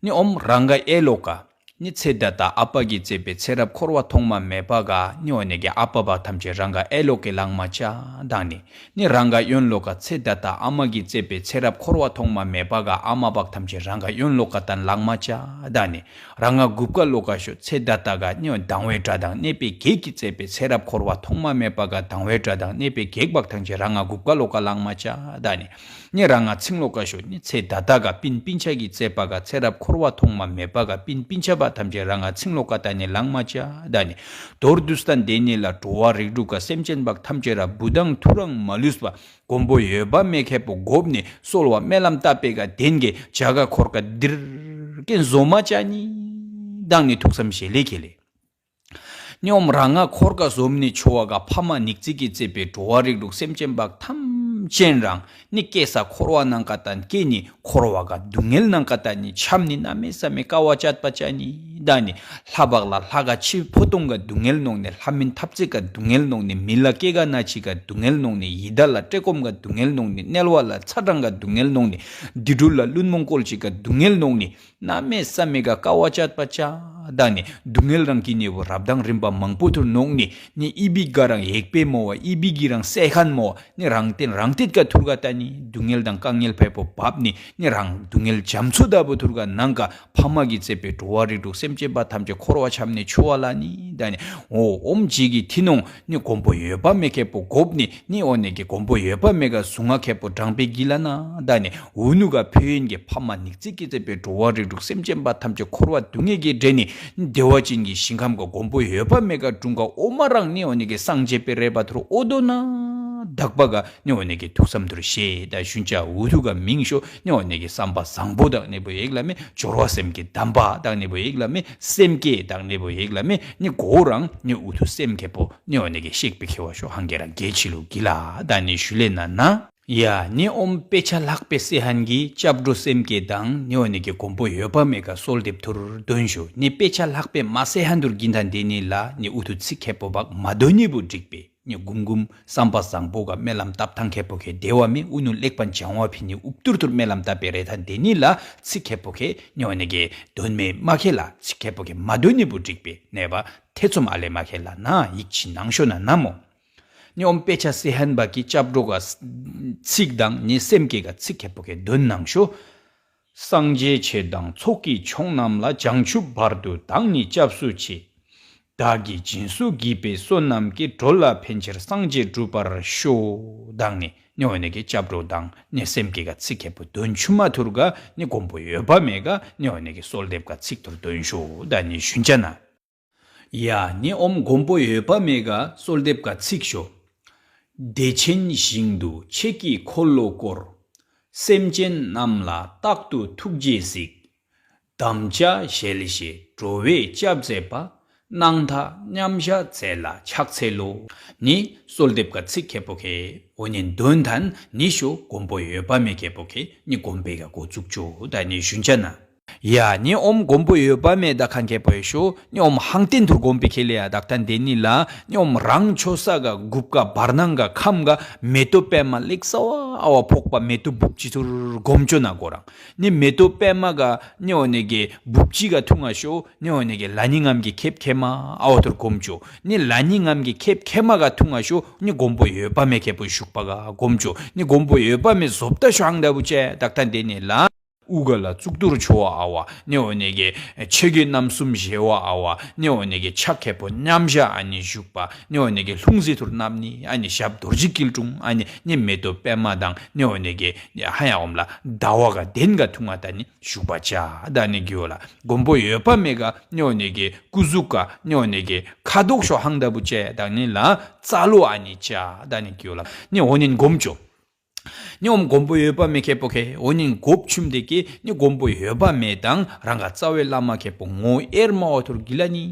ནི་ཨོམ་རང་ག་ཨེ་ལོ་ཀ་ ནི་ཚེ་ད་ལྟ་ཨ་པ་གིས་གཙོས་པའི་ཚེ་རབས་འཁོར་བ་ཐོག་མ་མེད་པ་ག་ནི་འོ་ནི་གི་ཨ་པ་བ་ཐམས་ཅད་རང་ག་ཨེ་ལོ་ཀེ་ལང་མ་ཅ་དང་ནི། ནི་རང་ག་ཡོན་ལོ་ཀ་ཚེ་ད་ལྟ་ཨ་མ་གིས་གཙོས་པའི་ཚེ་རབས་འཁོར་བ་ཐོག་མ་མེད་པ་ག་ཨ་མ་བག་ཐམས་ཅད་རང་ག་ཡོན་ལོ་ཀ་དང་ལང་མ་ཅ་དང་ནི། རང་ང་གུབ་ཀ་ལོ་ཀ་ཤོ་ཚེ་ད་ལྟ་ག་ནི་འོ་དང་བའི་དགྲ་དང་གནས་པའི་གེགས་ཀྱིས་གཙོས་པའི་ཚེ་རབས་འཁོར་བ་ཐོག་མ་མེད་པ་ག་དང་བའི་དགྲ་དང་གནས་པའི་གེགས་བག་ཐམས་ཅད་རང་ང་གུབ་ཀ་ལོ་ཀ་ལང་མ་ཅ་དང་ནི། ནི་རང་ང་ཚིང་ལོ་ཀ་ཤོ་ནི་ཚེ་ད་ལྟ་ག་པིན་པིན་ཆ་གིས་གཙོས་པ་ག་ཚེ་རབས་འཁོར་བ་ཐོག་མ་མེད་པ་ག་པིན་པིན་ཆ་བ་ཐམས་ཅད་རང་ང་ཚིང་ལོ་ཀ་ད་ནི་ལང་མ་ཅ་དང་ནི། མདོར་བསྡུས་ད་འདི་ཉིད་ལ་འགྲོ་བ་རིགས་དྲུག་ག་སེམས་ཅན་བག་ཐམས་ཅད་ར་བུ་དང་ཐུ་རང་མ་ལུས་པ། མགོན་པོ་འོད་དཔག་མེད་ཁེ་པོ་བགོབ་ནས་གསོལ་བ་སྨོན་ལམ་བཏབ་པའི་ག་དན་གི་བྱ་ག་འཁོར་ག་དིར་ཀན་བཟོ་མ་ཅ་ནི་དང་ནི་ཐུགས་བསམ་བཞེས་ལེ་ཁེ་ལེ། ནི་ཨོམ་རང་ང་འཁོར་ག་བཟོམ་ནི་ཆོ་བ་ག་ཕ་མ་ཉིག་ཙིག་གིས་གཙོས་པའི་འགྲོ་བ་རིགས་དྲུག་སེམས་ཅན་བག་ཐམས་ཅད་རང་ནི་སྐྱེ་ས་འཁོར་བ་ནང་ག་དན་སྐྱེ་ནི་འཁོར་བ་ག་སྡུག་བསྔལ་ནང་ག་དན་ནི་ཆམ་ནི་གནམ་མེད་ས་མེད་དཀའ་བ་སྤྱད་པ་ཅ་ནི་དང་ནི། ལྷ་བག་ལ་ལྷ་ག་ཕྱི་ཕོ་སྟོང་ག་སྡུག་བསྔལ་ནོག་ནི། ལྷ་མིན་འཐབ་རྩོད་ག་སྡུག་བསྔལ་ནོག་ནི། མི་ལ་སྐྱེ་ག་ན་འཆི་ག་སྡུག་བསྔལ་ནོག་ནི། ཡི་དྭགས་ལ་བཀྲེས་སྐོམ་ག་སྡུག་བསྔལ་ནོག་ནི། དམྱལ་བ་ལ་ཚ་གྲང་ག་སྡུག་བསྔལ་ནོག་ནི། སྡིག་སྒྲིབ་ལ་བླུན་རྨོངས་བཀོལ་ཅིག་ག་སྡུག་བསྔལ་ནོག་ནི། གནམ་མེད་ས་མེད་ག་དཀའ་བ་སྤྱད་པ་ཅ་དང་ནི། སྡུག་བསྔལ་རང་གི་ནི་བོ་རབ་དང་རིམ་པ་མང་པོ་ཐུར་ནོག་ནི། ནི་ཨི་བི་ག་རང་ཡེག་པེ་མོ་བ་ཨི་བི་གི་རང་སེ་ཁན་མོ་བ། ནི་རང་བརྟེན་རང་བརྟེན་ག་ཐུར་ག་ད་ནི་སྡུག་བསྔལ་དང་དཀའ་ངལ་ཕེ་པོ་བབ་ནི། ནི་རང་སྡུག་བསྔལ་འཇམ་ཚོད་ད་བོ་ཐུར་ག་ནང་ག་ཕ་མ་གིས་གཙོས་པའི་འགྲོ་བ་རིགས་དྲུག་སེམས་ཅན་པ་ཐམས་ཅད་འཁོར་བ་ཆམ་ནི་ཆོ་བ་ལ་ནི་ད་ནི། འོ་ཨོམ་ཇི་གི་ཐི་ནོང་ནི་མགོན་པོ་འོད་དཔག་མེད་ཁེ་པོ་བགོབ་ནི། ནི་འོ་ནི་གི་མགོན་པོ་འོད་དཔག་མེད་ག་གཟུངས་སྔགས་ཁེ་པོ་བགྲང་པའི་གི་ལ་ན་ད་ནི། འུ་ནུ་ག་ཕེ་ཡིན་གི་ཕ་མ་ཉིག་ཙིག་གིས་གཙོས་པའི་འགྲོ་བ་རིགས་དྲུག་སེམས་ཅན་པ་ཐམས་ཅད་འཁོར་བ་སྡུག་བསྔལ་གྱི་འདྲེ་ནི། བདེ་བ་ཅན་གྱི་ཞིང་ཁམས་ག་མགོན་པོ་འོད་དཔག་མེད་ག་དྲུང་ག་ཨོ་མ་རང་ནི་འོ་ནི་གི་སངས་རྒྱས་པའི་རེ་བ་ཐུར་ཨོ་དོ་ན་དག་པ་ག་ནི་འོ་ནི་གི་ཐུགས་བསམ་ཐུར་ཤེས་ད་ཞུན་ཅ་འུ་ཐུ་ག་མིང་ཤོ་ནི་འོ་ནི་གི་བསམ་པ་བཟང་པོ་དག་ནི་བོ་ཡེག་ལ་མེ། སྦྱོར་བ་སེམས་ཀྱི་གདམས་པ་དག་ནི་བོ་ཡེག་ལ་མེ། སེམས་བསྐྱེད་དག་ནི་བོ་ཡེག་ལ་མེ། ནི་གོ་རང་ནི་འུ་ཐུ་སེམས་ཁེ་པོ་ནི་འོ་ནི་གི་ཤེག་པི་ཁེ་བ་ཤོ་ཧང་གེ་རང་གེ་ཆི་ལུ་གི་ལ་དག་ནི་ཞུ་ལེ་ན་ན། ཡ་ནི་ཨོམ་དཔེ་ཆ་ལྷག་པའི་སེ་ཧན་གི་སྐྱབས་འགྲོ་སེམས་བསྐྱེད་དང་ནི་འོ་ནི་གི་མགོན་པོ་འོད་དཔག་མེད་ག་གསོལ་འདེབས་ཐུར་འདོན་ཞུ། ནི་དཔེ་ཆ་ལྷག་པའི་མ་སེ་ཧན་དུར་གིན་ཐན་དེ་ནི་ལ་ནི་འུ་ཐུ་ཚིག་ཁེ་པོ་བག་མ་འདོན་ནི་བོ་འགྲིག་པས། ནི་གུམ་གུམ་བསམ་པ་བཟང་པོ་ག་སྨོན་ལམ་བཏབ་ཐང་ཁེ་པོ་ཁེ་བདེ་བ་མེ། འུ་ནུ་ལེགས་པ་འཇང་བ་ཕི་ནི་ཨུབ་ཏུར་ཐུར་སྨོན་ལམ་བཏབ་པའི་རེ་ཐན་དེ་ནི་ལ་ཚིག་ཁེ་པོ་ཁེ་ནི་འོ་ནི་གི་འདོན་མེ་མ་ཁེ་ལ་ཚིག་ཁེ་པོ་ཁེ་མ་འདོན་ནི་བོ་འགྲིག་པས། ནེ་བ་ཐེ་ཚོམ་ཨ་ལེ་མ་ཁེ་ལ་ན་ཡིག་ཆི་ནང་ཤོ་ན་ན་མོ། ནི་ཨོམ་དཔེ་ཆ་སེ་ཧན་བ་གི་སྐྱབས་འགྲོ་ག་ཚིག་དང་ནི་སེམས་བསྐྱེད་ག་ཚིག་ཁེ་པོ་ཁེ་འདོན་ནང་ཤོ། སངས་རྒྱས་ཆོས་དང་ཚོགས་ཀྱི་མཆོག་རྣམས་ལ། བྱང་ཆུབ་བར་དུ་བདག་ནི་སྐྱབས་སུ་མཆི། བདག་གིས་སྦྱིན་སོགས་བགྱིས་པའི་བསོད་ནམས་ཀྱིས། འགྲོ་ལ་ཕན་ཕྱིར་སངས་རྒྱས་འགྲུབ་པར་ཤོག་དག་ནི་ནི་འོ་ནི་གི་སྐྱབས་འགྲོ་དང་ནི་སེམས་བསྐྱེད་ག་ཚིག་ཁེ་པོ་འདོན་ཆུ་མ་ཐུར་ག་ནི་མགོན་པོ་འོད་དཔག་མེད་ག་ནི་འོ་ནི་གི་གསོལ་འདེབས་ག་ཚིག་ཐུར་འདོན་ཤོ་དག་ནི་ཞུན་ཅ་ན། ཡ་ནི་ཨོམ་མགོན་པོ་འོད་དཔག་མེད་ག་གསོལ་འདེབས་ག་ཚིག་ཤོ། བདེ་ཆེན་ཞིང་དུ་ཆོས་ཀྱི་འཁོར་ལོ་བསྐོར། སེམས་ཅན་རྣམས་ལ་རྟག་ཏུ་ཐུགས་རྗེས་གཟིགས། དམ་བཅའ་ཞལ་བཞེས་འགྲོ་བའི་སྐྱབས་མཛད་པ། སྣང་མཐའ་མཉམ་བཞག་མཛད་ལ་ཕྱག་འཚལ་ལོ། ནི་གསོལ་འདེབས་ག་ཚིག་ཁེ་པོ་ཁེ་འོ་ནི་འདོན་ཐན་ནི་ཤོ་མགོན་པོ་འོད་དཔག་མེད་ཁེ་པོ་ཁེ་ནི་དགོན་པའི་ག་འགོ་བཙུགས་ཆོ་དག་ནི་ཞུན་ཅ་ན། ཡ་ནི་ཨོམ་མགོན་པོ་འོད་དཔག་མེད་དག་ཁན་ཁེ་པོ་ཡེ་ཤོ་ནི་ཨོམ་ཧང་ཏེན་ཐུར་དགོན་པའི་ཁེ་ལེ་ཡ་དག་ཐན་དེ་ནི་ལ་ནི་ཨོམ་རང་ཆོ་ས་ག་གུབ་ཀ་བར་སྣང་ག་ཁམ་ག་མེ་ཏོ་པད་མ་ལེགས་ས་བ་ཨ་བ་ཕོག་པ་མེ་ཏོ་བུབ་ཅི་ཐུར་སྒོམ་ཆོ་ན་གོ་རང་ནི་མེ་ཏོ་པད་མ་ག་ནི་ཨོ་ནི་གི་བུབ་ཅི་ག་ཐུང་ང་ཤོ་ནི་ཨོ་ནི་གི་ལ་ནི་ངམ་གི་ཁེབ་ཁེ་མ་ཨ་བ་ཐུར་སྒོམ་ཆོ་ནི་ལ་ནི་ངམ་གི་ཁེབ་ཁེ་མ་ག་ཐུང་ང་ཤོ་ནི་མགོན་པོ་འོད་དཔག་མེད་ཁེ་པོ་བཞུགས་པ་ག་སྒོམ་ཆོ་ནི་མགོན་པོ་འོད་དཔག་མེད་བཟོ་ལྟ་ཤོ་ཧང་ད་བུ་ཅེ་དག་ཐན་དེ་ནི་ལ། དབུ་ག་ལ་གཙུག་ཏོར་ཆོ་བ་ཨ་བ་ནི་འོ་ནི་གི་ཆེ་གེ་རྣམ་གསུམ་ཞེ་བ་ཨ་བ་ནི་འོ་ནི་གི་ཕྱག་ཁེ་པོ་མཉམ་བཞག་ཨ་ནི་བཞུགས་པ་ནི་འོ་ནི་གི་ལྷུང་བཟེད་ཐུར་གནབ་ནི་ཨ་ནི་ཞབས་རྡོ་རྗེ་སྐྱིལ་ཀྲུང་ཨ་ནི་ནི་མེ་ཏོ་པད་མ་དང་ནི་འོ་ནི་གི་ཧ་ཡང་ཨོམ་ལ་ཟླ་བ་ག་གདན་ག་ཐུང་ང་ད་ནི་བཞུགས་པ་ཅ་དག་ནི་གི་འོ་ལ་མགོན་པོ་འོད་དཔག་མེད་ག་ནི་འོ་ནི་གི་སྐུ་གཟུགས་ག་ནི་འོ་ནི་གི་ཁ་དོག་ཤོ་ཧང་ད་བུ་ཅེ་དག་ནི་ལ་རྩ་ལོ་ཨ་ནི་ཅ་དག་ནི་གི་འོ་ལ་ནི་འོ་ནི་སྒོམ་ཆོ། ནི་ཨོམ་མགོན་པོ་འོད་དཔག་མེད་ཁེ་པོ་ཁེ་འོ་ནི་མགོབ་ཆུམ་དེ་ཀེ་ནི་མགོན་པོ་འོད་དཔག་མེད་དང་རང་ག་རྩ་བའི་བླ་མ་ཁེ་པོ་ངོ་ཨེར་མ་བ་ཐུར་གི་ལ་ནི་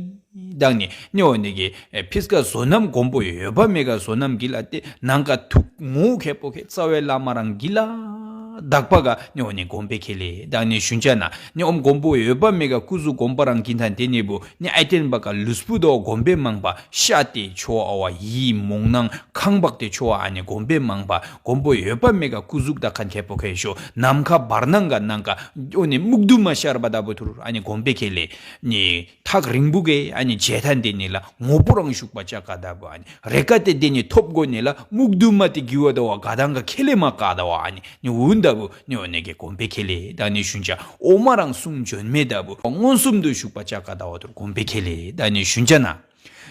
དག་ནི་ནི་འོ་ནི་གི་ཕིས་ཀ་བཟོ་རྣམ་མགོན་པོ་འོད་དཔག་མེད་ག་བཟོ་རྣམ་གི་ལ་ཏེ་ནང་ག་ཐུག་ངོ་ཁེ་པོ་ཁེ་རྩ་བའི་བླ་མ་རང་གི་ལ་ དག་པ་ག་ནི་འོ་ནི་དགོན་པའི་ཁེ་ལེ་དག་ནི་ཞུན་ཅ་ན་ནི་ཨོམ་མགོན་པོ་འོད་དཔག་མེད་ག་སྐུ་གཟུགས་དགོན་པ་རང་གིན་ཐན་དེ་ནི་བུ་ནི་ཨའི་ཏེན་བ་ག་ལུས་པོ་དོ་དགོན་པའི་མང་པ་ཤ་ཏེ་ཆོ་ཨ་བ་ཡི་མོང་ནང་ཁང་བག་ཏེ་ཆོ་ཨ་ནི་དགོན་པའི་མང་པ་མགོན་པོ་འོད་དཔག་མེད་ག་སྐུ་གཟུགས་དག་ཁན་ཁེ་པོ་ཁེ་ཤོ་ནམ་ཁ་བར་ནང་ག་ནང་ག་འོ་ནི་སྨུག་རྡུམ་མ་ཤར་བ་ད་བུ་ཐུར་ཨ་ནི་དགོན་པའི་ཁེ་ལེ་ནི། ཐག་རིང་པོ་གེ་ཨ་ནི་བྱེ་ཐང་དེ་ནི་ལ་ངོ་བོ་རང་ཞུགས་པ་ཅག་ག་ད་བུ་ཨ་ནི་རེ་ཀ་དེ་དེ་ནི་ཐོབ་གོ་ནི་ལ་སྨུག་རྡུམ་མ་དེ་གི་བ་ད་བ་ག་དང་ག་ཁེ་ལེ་མ་ག་ད་བ་ཨ་ནི་ནི་འུན་ད་བུ་ནི་འོ་ནི་གེ་དགོན་པའི་ཁེ་ལེ་ད་ནི་ཞུན་ཅ་ཨོ་མ་རང་གསུང་འཇོན་མེད་ད་བུ་མངོན་སུམ་དུ་ཞུགས་པ་ཅག་ག་ད་བ་ཐུར་དགོན་པའི་ཁེ་ལེ་ད་ནི་ཞུན་ཅ་ན།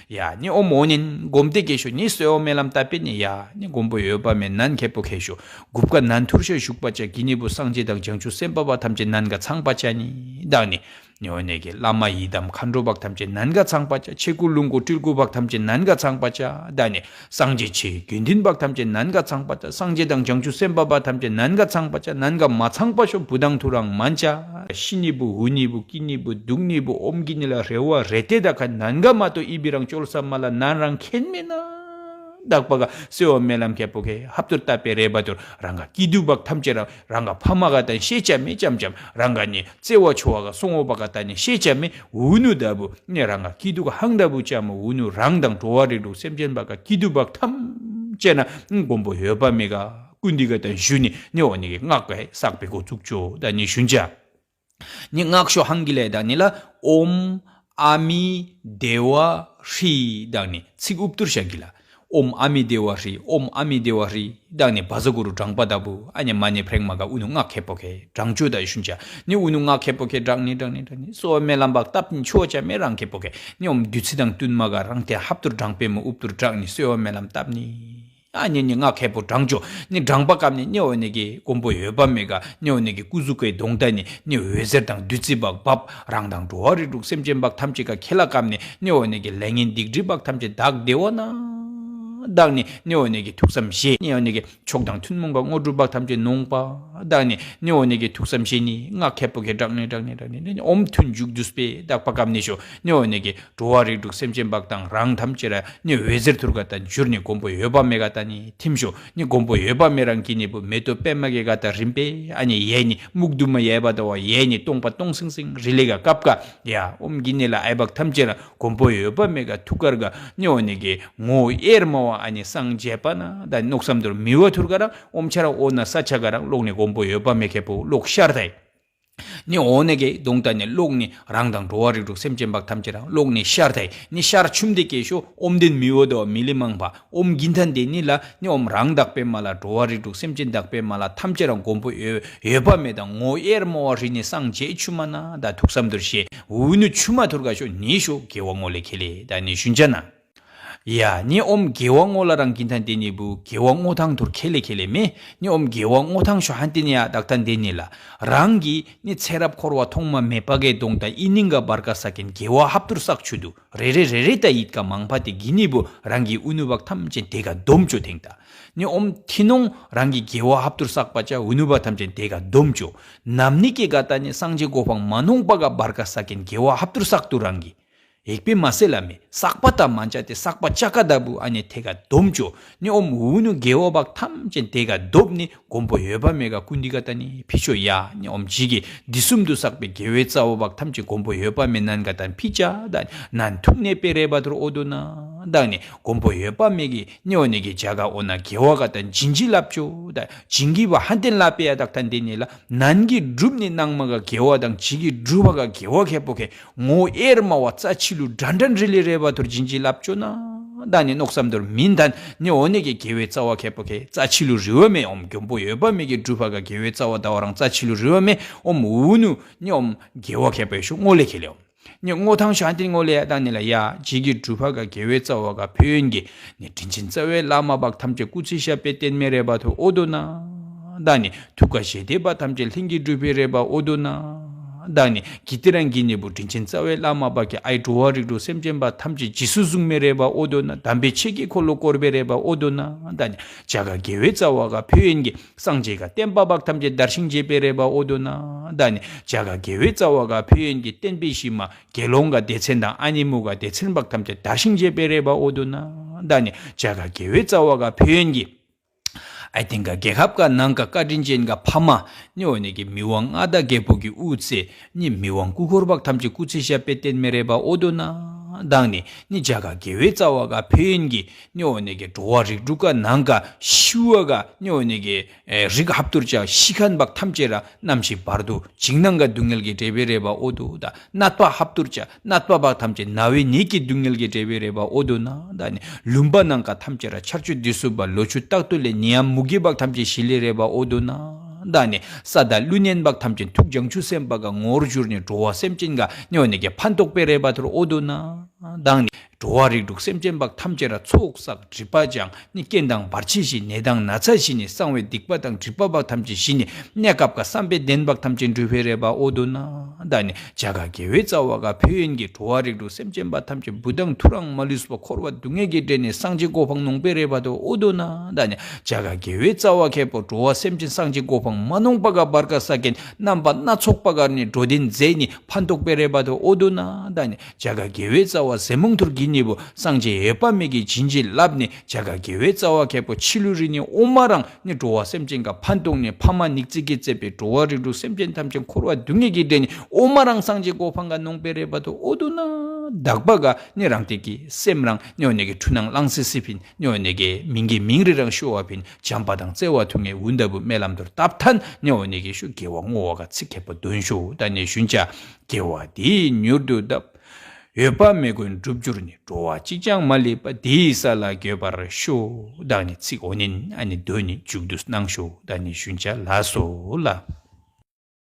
ཡ་ནི་ཨོ་མོ་ནི་དགོན་པའི་ཁེ་ཤོ་ནི་གསོལ་བ་སྨོན་ལམ་བཏབ་པའི་ནི་ཡ་ནི་མགོན་པོ་འོད་དཔག་མེད་ནན་ཁེ་པོ་ཁེ་ཤོ་གུབ་ཀ་ནན་ཐུར་ཤ་ཞུགས་པ་ཅག་གི་ནི་བུ་སངས་རྒྱས་དང་བྱང་ཆུབ་སེམས་དཔའ་བ་ཐམས་ཅད་ནན་ག་ཚང་པ་ཅག་ནི་ད་ནི། ནི་འོ་ནི་གེ་བླ་མ་ཡི་དམ་མཁའ་འགྲོ་བག་ཐམས་ཅད་ནན་ག་ཚང་པ་ཅ། ཆེ་དགུ་ལུང་དགུ་སྤྲུལ་སྐུ་བག་ཐམས་ཅད་ནན་ག་ཚང་པ་ཅ། ད་ནི་སངས་རྒྱས་ཆེ་དགེ་འདུན་བག་ཐམས་ཅད་ནན་ག་ཚང་པ་ཅ། སངས་རྒྱས་དང་བྱང་ཆུབ་སེམས་དཔའ་བག་ཐམས་ཅད་ནན་ག་ཚང་པ་ཅ། ནན་ག་མ་ཚང་པ་ཤོ་བུ་དང་ཐུ་རང་མན་ཅ། ཤི་ནི་བུ་འུ་ནི་བུ་ཀི་ནི་བུ་དུག་ནི་བུ་ཨོམ་གི་ནི་ལ་རེ་བ་རེ་ཏེ་ད་ཁ་ནན་ག་མ་ཏོ་ཨི་བི་རང་ཅོལ་ས་མ་ལ་ནན་རང་ཁེན་མེ་ན། དག་པ་ག་གསོལ་བ་སྨོན་ལམ་ཁེ་པོ་ཁེ་ཧབ་ཏུར་ཏ་པེ་རེ་བ་ཏུར་རང་ག་ཀི་དུ་བག་ཐམས་ཅད་རང་རང་ག་ཕ་མ་ག་ཏན་ཤེས་ཅ་མེ་ཅམ་ཅམ་རང་ག་ནི་བརྩེ་བ་ཆོ་བ་ག་སོང་བ་ག་ཏན་ནི་ཤེས་ཅ་མེ་འུ་ནུ་ད་བུ་ནི་རང་ག་ཀི་དུ་ག་ཧང་ད་བུ་ཅ་མོ་འུ་ནུ་རང་དང་འགྲོ་བ་རིགས་དྲུག་སེམས་ཅན་བག་ག་ཀི་དུ་བག་ཐམས་ཅད་ན་མགོན་པོ་འོད་དཔག་མེད་ག་ཀུན་འདི་ག་ཏན་ཞུ་ནི་ནི་འོ་ནི་གི་སྔགས་ག་བསགས་པའི་འགོ་ཚུགས་ཅོ་ད་ནི་ཞུན་ཅ། ནི་སྔགས་ཤོ་ཧང་གི་ལེ་དང་ནི་ལ་ཨོམ་ཨ་མི་དེ་བ་ཧྲི་དང་ནི་ཚིག་ཨུབ་ཏུར་ཤ་གི་ལ། ཨོམ་ཨ་མི་དེ་བ་ཧྲི་ཨོམ་ཨ་མི་དེ་བ་ཧྲི་དང་ནི་བ་ཟ་གུ་རུ་བགྲང་པ་ད་བུ་ཨ་ནི་མ་ནི་ཕྲེང་མ་ག་ཨུ་ནུ་སྔགས་ཁེ་པོ་ཁེ་བགྲང་ཅུ་ད་ཞུན་ཅ། ནི་ཨུ་ནུ་སྔགས་ཁེ་པོ་ཁེ་བགྲང་ནི་བགྲང་ནི་བགྲང་ནི་གསོལ་བ་སྨོན་ལམ་བག་བཏབ་ནི་ཆོ་ཅ་མེ་རང་ཁེ་པོ་ཁེ་ནི་ཨོམ་བདུད་རྩི་དང་བསྟུན་མ་ག་རང་དེ་ཧབ་ཏུར་བགྲང་པེ་མོ་ཨུབ་ཏུར་བགྲང་ནི་གསོལ་བ་སྨོན་ལམ་བཏབ་ནི། ཨ་ནི་ནི་སྔགས་ཁེ་པོ་བགྲང་ཅོ། ནི་བགྲང་པ་སྐབས་ནི་ནི་འོ་ནི་གི་མགོན་པོ་འོད་དཔག་མེད་ག་ནི་འོ་ནི་གི་སྐུ་གཟུགས་ཀའི་གདོང་ད་ནི་ནི་འོད་ཟེར་དང་བདུད་རྩི་བག་བབ་རང་དང་འགྲོ་བ་རིགས་དྲུག་སེམས་ཅན་བག་ཐམས་ཅད་ག་ཁེ་ལ་སྐབས་ནི་ནི་འོ་ནི་གི་ལས་ངན་སྡིག་སྒྲིབ་བག་ཐམས་ཅད་དག་བདེ་བ་ན། དག་ནི་ནི་འོ་ནི་གི་ཐུགས་བསམ་བཞེས་ནི་འོ་ནི་གི་མཆོག་དང་ཐུན་མོང་ག་དངོས་གྲུབ་བག་ཐམས་ཅད་ནོངས་པ། དག་ནི་ནི་འོ་ནི་གི་ཐུགས་བསམ་བཞེས་ནི་སྔགས་ཁེ་པོ་ཁེ་བགྲང་ནི་བགྲང་ནི་བགྲང་ནི་ནི་ཨོམ་ཐུན་མཇུག་བསྡུས་པའི་དག་པ་སྐབས་ནི་ཤོ་ནི་འོ་ནི་གི་འགྲོ་བ་རིགས་དྲུག་སེམས་ཅན་བག་དང་རང་ཐམས་ཅད་ར་ནི་འོད་ཟེར་ཐུར་ག་ཏན་འཇུར་ནི་མགོན་པོ་འོད་དཔག་མེད་ག་ཏན་ནི་ཐིམ་ཤོ་ནི་མགོན་པོ་འོད་དཔག་མེད་རང་གི་ནི་བུ་མེ་ཏོག་པད་མ་གི་ག་ཏ་རིམ་པས་ཨ་ནི་ཡས་ནི་སྨུག་རྡུམ་མ་ཡས་པ་ད་བ་ཡས་ནི་སྟོང་པ་སྟོང་སིང་སིང་རི་ལི་ག་ཀབ་ཀ་ཡ་ཨོམ་གི་ནི་ལ་ཨའི་བག་ཐམས་ཅད་ར་མགོན་པོ་འོད་དཔག་མེད་ག་ཐུགས་ཀར་ག་ནི་འོ་ནི་གི་ངོ་དབྱེར་མ་བ་ཨ་ནི་སངས་རྒྱས་པ་ན་ད་ནོག་བསམ་དུར་མི་བ་ཐུར་ག་ར་ཨོམ་ཆ་ར་ཨོ་ན་ས་ཆ་ག་ར་ལོག་ནི་མགོན་པོ་འོད་དཔག་མེད་ཁེ་པོ་ལོག་ཤར་ཐའི། ནི་འོ་ནི་གི་གདོང་ད་ནི་ལོག་ནི་རང་དང་འགྲོ་བ་རིགས་དྲུག་སེམས་ཅན་བག་ཐམས་ཅད་རང་ལོག་ནི་ཤར་ཐའི། ནི་ཤར་ཆུམ་དེ་ཀེ་ཤོ་ཨོམ་དེན་མི་བོ་དོ་མི་ལི་མང་པ་ཨོམ་གིན་ཐན་དེ་ནི་ལ་ནི་ཨོམ་རང་དག་པའི་མ་ལ་འགྲོ་བ་རིགས་དྲུག་སེམས་ཅན་དག་པའི་མ་ལ་ཐམས་ཅད་རང་མགོན་པོ་འོད་འོད་དཔག་མེད་དང་ངོ་དབྱེར་མ་བ་རི་ནི་སངས་རྒྱས་ཆུ་མ་ན་ད་ཐུགས་བསམ་དུར་ཤེས་འུ་ནུ་ཆུ་མ་ཐུར་ག་ཤོ་ནི་ཤོ་དགེ་བ་ངོ་ལེ་ཁེ་ལེ་ད་ནི་ཞུན་ཅ་ན། ཡ་ནི་ཨོམ་དགེ་བ་ངོ་ལ་རང་གིན་ཐན་དེ་ནི་བུ་དགེ་བ་ངོ་ཐང་ཐུར་ཁེ་ལེ་ཁེ་ལེ་མེ། ནི་ཨོམ་དགེ་བ་ངོ་ཐང་ཤོ་ཧན་དེ་ནི་ཡ་དག་ཐན་དེ་ནི་ལ། རང་གི་ནི་ཚེ་རབས་འཁོར་བ་ཐོག་མ་མེད་པ་གའི་གདོང་ད་ཨི་ནིང་ག་བར་ག་ས་ཀེན་དགེ་བ་ཧབ་ཐུར་བསགས་ཆུ་དུ་རེ་རེ་རེ་རེ་ད་ཡིད་ཀ་མང་པ་དེ་གི་ནི་བུ་རང་གི་ཨུ་ནུ་བག་ཐམས་ཅད་དེ་ག་སྡོམ་ཅོ་ཐེང་ད། ནི་ཨོམ་ཐི་ནོང་རང་གི་དགེ་བ་ཧབ་ཐུར་བསགས་པ་ཅ་ཨུ་ནུ་བག་ཐམས་ཅད་དེ་ག་སྡོམ་ཅོ། ནམ་ནི་ཀེ་ག་ད་ནི་སངས་རྒྱས་གོ་འཕང་མ་ནོང་པ་ག་བར་ག་ས་ཀེན་དགེ་བ་ཧབ་ཐུར་བསགས་ཏུ་རང་གི། ཡེག་པེ་མ་སེ་ལ་མེ་བསགས་པ་ད་མན་ཅ་དེ་བསགས་པ་ཅ་ཀ་ད་བུ་ཨ་ནི་དེ་ག་སྡོམ་ཅོ། ནི་ཨོམ་འུ་ནུ་དགེ་བ་བག་ཐམས་ཅད་དེ་ག་སྡོམ་ནི་མགོན་པོ་འོད་དཔག་མེད་ག་ཀུན་འདི་ག་ད་ནི་ཕི་ཤོ་ཡ། ནི་ཨོམ་ཇི་གི་འདི་གསུམ་དུ་བསགས་པའི་དགེ་བའི་རྩ་བ་བག་ཐམས་ཅད་མགོན་པོ་འོད་དཔག་མེད་ནན་ག་ད་ཕི་ཅ་ད་ནན་ཐུག་ནེ་པེ་རེ་བ་ཐུར་ཨོ་དོ་ན་ད་ནི་མགོན་པོ་འོད་དཔག་མེད་གི་ནི་ཨོ་ནི་གི་ཇ་ག་ཨོ་ན་དགེ་བ་ག་ད་ཇིན་ཇི་ལབ་ཅོ་ད་ཇིན་གི་བ་ཧན་ཏེན་ལ་པེ་ཡ་དག་ཐན་དེ་ནི་ལ། ནན་གི་སྒྲུབ་ནི་ནང་མ་ག་དགེ་བ་དང་ཇི་གི་སྒྲུབ་པ་ག་དགེ་བ་ཁེ་པོ་ཁེ་ངོ་དབྱེར་མ་བ་རྩ་ཆི་ལུ་དྲན་དྲན་རི་ལི་རེ་བ་ཐུར་ཇིན་ཇི་ལབ་ཅོ་ན། ད་ནི་ནོག་བསམ་དུར་མིན་ཐན་ནི་ཨོ་ནི་གི་དགེ་བའི་རྩ་བ་ཁེ་པོ་ཁེ་རྩ་ཆི་ལུ་རི་བ་མེ་ཨོམ་མགོན་པོ་འོད་དཔག་མེད་གི་སྒྲུབ་པ་ག་དགེ་བའི་རྩ་བ་ད་བ་རང་རྩ་ཆི་ལུ་རི་བ་མེ་ཨོམ་འུ་ནུ་ནི་ཨོམ་དགེ་བ་ཁེ་པོ་ཤུ་ངོ་ལེ་ཁེ་ལེ་ཨོམ། ནི་ངོ་ཐང་ཤ་ཏི་ངོ་ལེ་ཡ་ད་ནི་ལ་ཡ་ཇི་གི་སྒྲུབ་པ་ག་དགེ་བའི་རྩ་བ་ག་ཕེ་ཡོན་གི་ནི་དྲིན་ཆེན་རྩ་བའི་བླ་མ་བག་ཐམས་ཅད་སྐུ་ཚེ་ཞབས་པད་བརྟན་མེ་རེ་བ་ཐུར་ཨོ་དོ་ན། ད་ནི་ཐུགས་ཀ་ཞེ་དེ་བ་ཐམས་ཅད་ལྷིང་གི་སྒྲུབ་པའི་རེ་བ་ཨོ་དོ་ན། ད་ནི་གི་ཏི་རང་གི་ནི་བུ་དྲིན་ཆེན་རྩ་བའི་བླ་མ་བག་གི་ཨའི་འགྲོ་བ་རིགས་དྲུག་སེམས་ཅན་བ་ཐམས་ཅད་རྗེས་སུ་བཟུང་མེ་རེ་བ་ཨོ་དོ་ན། དམ་པའི་ཆོས་ཀྱི་འཁོར་ལོ་བསྐོར་བའི་རེ་བ་ཨོ་དོ་ན། ད་ནི་ཇ་ག་དགེ་བའི་རྩ་བ་ག་ཕེ་ཡོན་གི་སངས་རྒྱས་ག་བསྟན་པ་བག་ཐམས་ཅད་དར་ཞིང་རྒྱས་པའི་རེ་བ་ཨོ་དོ་ན། ད་ནི་ཇ་ག་དགེ་བའི་རྩ་བ་ག་ཕེ་ཡོན་གི་བསྟན་པའི་གཞི་མ་དགེ་སློང་ག་སྡེ་ཚན་དང་ཨ་ནི་མུ་ག་སྡེ་ཚན་བག་ཐམས་ཅད་དར་ཞིང་རྒྱས་པའི་རེ་བ་ཨོ་དོ་ན། ད་ནི་ཇ་ག་དགེ་བའི་རྩ་བ་ག་ཕེ་ཡོན་གི་ ཨའི་ཐིང་ག་རྒྱལ་ཁབ་ག་ནང་ག་བཀའ་དྲིན་ཅན་ག་ཕ་མ་ནི་འོ་ནི་གི་མི་དབང་མངའ་བདག་རྒྱལ་པོ་གི་དབུ་ཚེ་ནི་མི་དབང་སྐུ་འཁོར་བག་ཐམས་ཅད་སྐུ་ཚེ་ཞབས་པད་བརྟན་མེ་རེ་བ་ཨོ་དོ་ན་དང་ནི་ནི་རྒྱ་ག་རྒྱལ་བའི་རྩ་བ་ག་ཕན་ཡོན་གི་ནི་འོ་ནི་གི་འགྲོ་བ་རིགས་དྲུག་ག་ནང་ག་ཤི་བ་ག་ནི་འོ་ནི་གི་རིགས་ཧབ་ཏུར་ཅག་ཤི་ཁན་བག་ཐམས་ཅད་ར་ནམ་ཞིག་བར་དུ་འཇིགས་སྣང་ག་སྡུག་བསྔལ་གི་འབྲས་བུ་རེ་བ་ཨོ་དོ་ད། ནད་པ་ཧབ་ཏུར་ཅག་ནད་པ་བག་ཐམས་ཅད་ན་བའི་ནད་ཀྱི་སྡུག་བསྔལ་གྱི་འབྲས་བུ་རེ་བ་ཨོ་དོ་ན་ད་ནི་ལུམ་པ་ནང་ག་ཐམས་ཅད་ར་ཆར་ཆུ་དུས་སུ་བ་ལོ་ཆུ་རྟག་ཏུ་ལས་ནི་ཡམ་མུ་གེ་བག་ཐམས་ཅད་ཞི་ལི་རེ་བ་ཨོ་དོ་ན་ད་ནི་ས་དང་ཀླུ་གཉན་བག་ཐམས་ཅད་ཐུགས་བྱང་ཆུབ་སེམས་དཔའ་ག་ངོར་གྱུར་ནས་འགྲོ་བ་སེམས་ཅན་ག་ནི་འོ་ནི་གི་ཕན་ཐོགས་པའི་རེ་བ་ཐུར་ཨོ་དོ་ན་ད་ནི་འགྲོ་བ་རིགས་དྲུག་སེམས་ཅན་བག་ཐམས་ཅད་ར་ཚོགས་བསགས་སྒྲིབ་པ་སྦྱང་ནི་རྐྱེན་དང་བར་ཆད་ཞི་ནད་དང་ན་ཚ་ཞི་ནི་གསང་བའི་སྡིག་པ་དང་སྒྲིབ་པ་བག་ཐམས་ཅད་ཞི་ནི་གནས་སྐབས་ག་བསམ་པའི་བདེན་བག་ཐམས་ཅད་འགྲུབ་པའི་རེ་བ་ཨོ་དོ་ན་ད་ནི་རྒྱ་ག་རྒྱལ་བའི་རྩ་བ་ག་ཕན་ཡོན་གྱི་འགྲོ་བ་རིགས་དྲུག་སེམས་ཅན་བག་ཐམས་ཅད་བུ་དང་ཐུ་རང་མ་ལུས་པ་འཁོར་བ་སྡུག་བསྔལ་གྱི་འདྲེ་ནས་སངས་རྒྱས་གོ་འཕང་ནོངས་པའི་རེ་བ་དོ་ཨོ་དོ་ན་ད་ནི་རྒྱ་ག་རྒྱལ་བའི་རྩ་བ་ཁེ་པོ་འགྲོ་བ་སེམས་ཅན་སངས་རྒྱས་གོ་འཕང་མ་ནོངས་པ་ག་བར་ག་ས་གན་རྣམ་པ་སྣ་ཚོགས་པ་ག་ནི་འགྲོ་དོན་མཛད་ནི་ཕན་ཐོགས་པའི་རེ་བ་དོ་ཨོ་དོ་ན་ད་ནི་རྒྱ་ག་རྒྱལ་བའི་རྩ་བ་ཟེ་མོང་ཐུར་གྱི་ནི་བུ་སངས་རྒྱས་འོད་དཔག་མེད་ཀྱི་བྱིན་གྱིས་བརླབས་ནས་རྒྱ་ག་རྒྱལ་བའི་རྩ་བ་ཁེ་པོ་ཕྱི་ལུས་རིགས་ནི་ཨོ་མ་རང་ནི་འགྲོ་བ་སེམས་ཅན་ག་ཕན་ཐོགས་ནས་ཕ་མ་ཉིག་ཙིག་གི་བཙས་པའི་འགྲོ་བ་རིགས་དྲུག་སེམས་ཅན་ཐམས་ཅད་འཁོར་བ་སྡུག་བསྔལ་གྱི་འདྲེ་ནི་ཨོ་མ་རང་སངས་རྒྱས་གོ་འཕང་ག་ནོངས་པའི་རེ་བ་དོ་ཨོ་དོ་ན་དག་པ་ག་ནི་རང་སྟེང་གི་སེམས་རང་ནི་འོ་ནི་གི་འཁྲུལ་སྣང་གླང་སི་སི་ཕིན་ནི་འོ་ནི་གི་མིང་གི་མིང་རི་རང་ཤོ་བ་ཕིན་བྱམས་པ་དང་བརྩེ་བ་ཐུགས་ངེས་འུ་ད་བུ་སྨོན་ལམ་དུར་བཏབ་ཐན་ནི་འོ་ནི་གི་ཤུ་དགེ་བ་བསྔོ་བ་ག་ཚིག་ཁེ་པོ་འདོན་ཤོ་ད་ནི་ཞུན་ཅ་དགེ་བ་འདིས་མྱུར་དུ་བཏབ། འོད་དཔག་མེད་མགོན་འགྲུབ་གྱུར་ནས། འགྲོ་བ་གཅིག་ཀྱང་མ་ལུས་པ། དེ་ཡི་ས་ལ་འགོད་པར་ཤོག་ད་ནི་ཚིག་འོ་ནན་ཨ་ནི་འདོན་ནི་མཇུག་བསྡུ་གནང་ཤོ་ད་ནི་ཞུན་ཅ་ལགས་སོ་ལ།